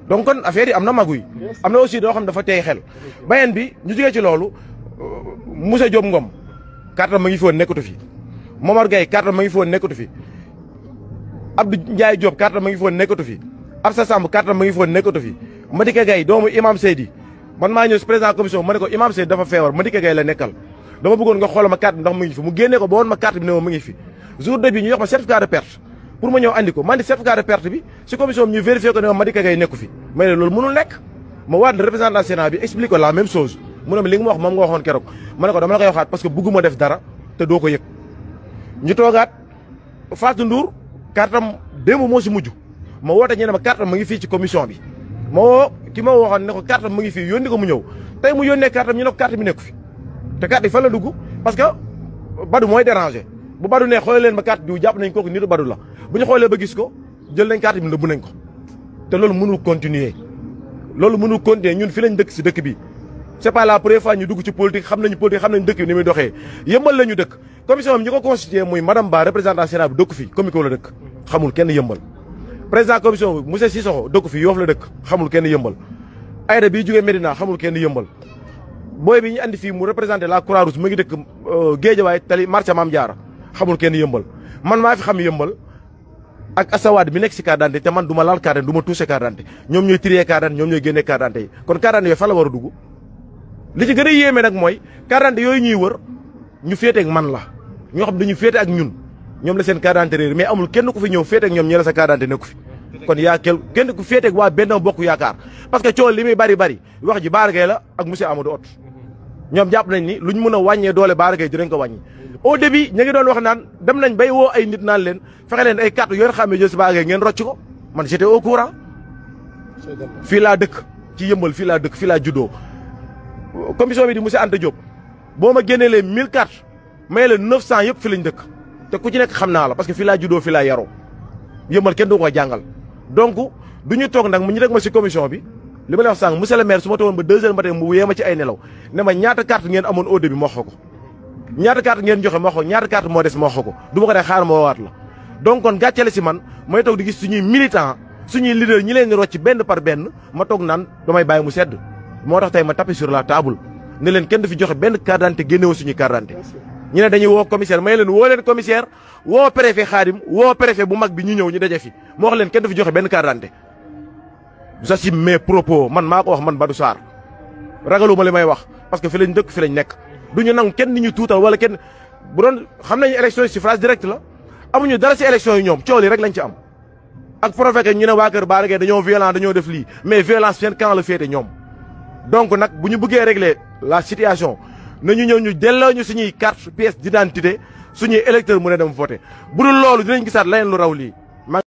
donc kon affaire yi am na maguy am na aussi doo xam dafa tey xel beneen bi ñu jógee ci loolu Moussa Diop Ngom carte ma ngi fi woon nekkatu fi Momar Gueye carte ma ngi fi woon nekkatu fi Abdou Ndiaye Diop carte ma ngi fi woon nekkatu fi Absa Samb carte ma ngi fi woon nekkatu fi Madické Gueye doomu Imam Seydi man maa ñëw si président commission ma ne ko Imam Seydi dafa feebar Madické Gueye la nekkal dama bëggoon nga xoolal ma carte bi ndax mu ngi fi mu génnee ko ba woon ma carte bi ne ma mu ngi fi jour de bi ñu jox ma certificat de perte pour ma ñëw andi ko man di certificat de perte bi si commission bi ñu vérifié ko ne ma Madické Gueye nekku fi may ne loolu mënul nekk ma waat ne représentant Sénat bi explique ko la même chose mu ne ma li nga ma wax moom nga waxoon keroog ma ne ko dama la koy waxaat parce que bëgguma def dara te doo ko yëg ñu toogaat Fatou Ndour kartam démb moo si mujj ma woote ñu ne ma kartam ma ngi fii ci commission bi ma woo ki ma waxoon ne ko kartam ma ngi fii yónni ko mu ñëw tey mu yónnee kartam ñu ne ko carte bi nekku fi te carte yi fan la dugg parce que Badou mooy déranger bu Badou ne xoolee leen ma carte bi jàpp nañ kooku nitu Badou la bu ñu xoolee ba gis ko jël nañ carte bi nëbbu nañ ko te loolu mënul continuer ñun fi lañ dëkk si dëkk bi c'est pas la première fois ñu dugg ci politique xam nañu dëkk bi ni muy doxee yëmbal la ñu dëkk commission bi ñu ko constitué muy madame Ba représentant Sénat bi dëkk fi comico la dëkk xamul kenn yëmbal président commission bi monsieur Sissoko dëkk fi Yoff la dëkk xamul kenn yëmbal Aïda bii jógee Médina xamul kenn yëmbal booy bi ñu andi fii mu représenté la Croix-Rouge mu ngi dëkk Guédiawaye tali marché Mame Diarra xamul kenn yëmbal man maa fi xam yëmbal ak Asawad bi nekk si carte d'identité te man du ma laal carte d'identité du ma touché carte d'identité ñoom ñooy trier carte d'identité ñoom ñooy génne carte d'identité yi kon carte d'identité yooyu fan la war a dugg li ci gën a yéeme nag mooy carte d'identité yooyu ñuy wër ñu féete ak man la ñoo xam dañu féete ak ñun ñoom la seen carte d'identité réer mais amul kenn ku fi ñëw féete ak ñoom ñi la sa carte d'identité nekku fi kon yaa kenn ku féete ak waa Benno Bokk Yaakaar parce que coow li muy bari wax ji Bara Gaye la ak monsieur Amadou Hott ñoom jàpp nañ ni luñ mën a wàññee doole Bara Gaye dinañ ko wàññi au début ñu ngi doon wax naan dem nañ bay woo ay nit naan leen fexe leen ay carte yoo xam ne jël si Bara Gaye ngeen rocc ko man j'étais au courant fii laa dëkk ci yëmbal fii laa dëkk fii laa juddoo commission bi di monsieur Anta Diop boo ma génnee leen 1000 cartes may la 900 yëpp fi lañ dëkk te ku ci nekk xam naa la parce que fii laa juddoo fii laa yaroo yëmbal kenn du ko jàngal donc du ñu toog nag mu ñu rek ma si commission bi li ma lay wax sànq monsieur le maire su ma toogoon ba 2 heures matin mu yee ma ci ay nelaw ne ma ñaata carte ngeen amoon au début ma wax ko ñaata carte ngeen joxe ma wax ko ñaata carte moo des ma wax ko du ma ko dee xaar ma woowaat la donc kon gàccale si man may toog di gis suñuy militant suñuy leader ñi leen di rocc benn par benn ma toog naan damay bàyyi mu sedd moo tax tey ma tapé sur la table ne leen kenn du fi joxe benn carte d'identité génnewu suñuy carte d'identité ñu ne dañuy woo commissaire may leen woo leen commissaire woo préfet Khadim woo préfet bu mag bi ñu ñëw ñu daje fi ma wax leen kenn du fi joxe benn carte d'identité j'assume mes propos man maa ko wax man Badou Sarr ragaluma li may wax parce que fi lañ dëkk fi lañ nekk duñu nangu kenn ni ñu tuutal wala kenn bu doon xam nañu élection yi suffrage direct la amuñu dara si élection yi ñoom coow li rek lañ ci am ak provoqué ñu ne waa kër Bara Gaye dañoo violent dañoo def lii mais violence seen camp la féete ñoom donc nag bu ñu bëggee régler la situation nañu ñëw ñu delloo ñu suñuy carte pièce d'identité suñuy électeur mu ne dem voter bu dul loolu dinañ gisaat leneen lu raw lii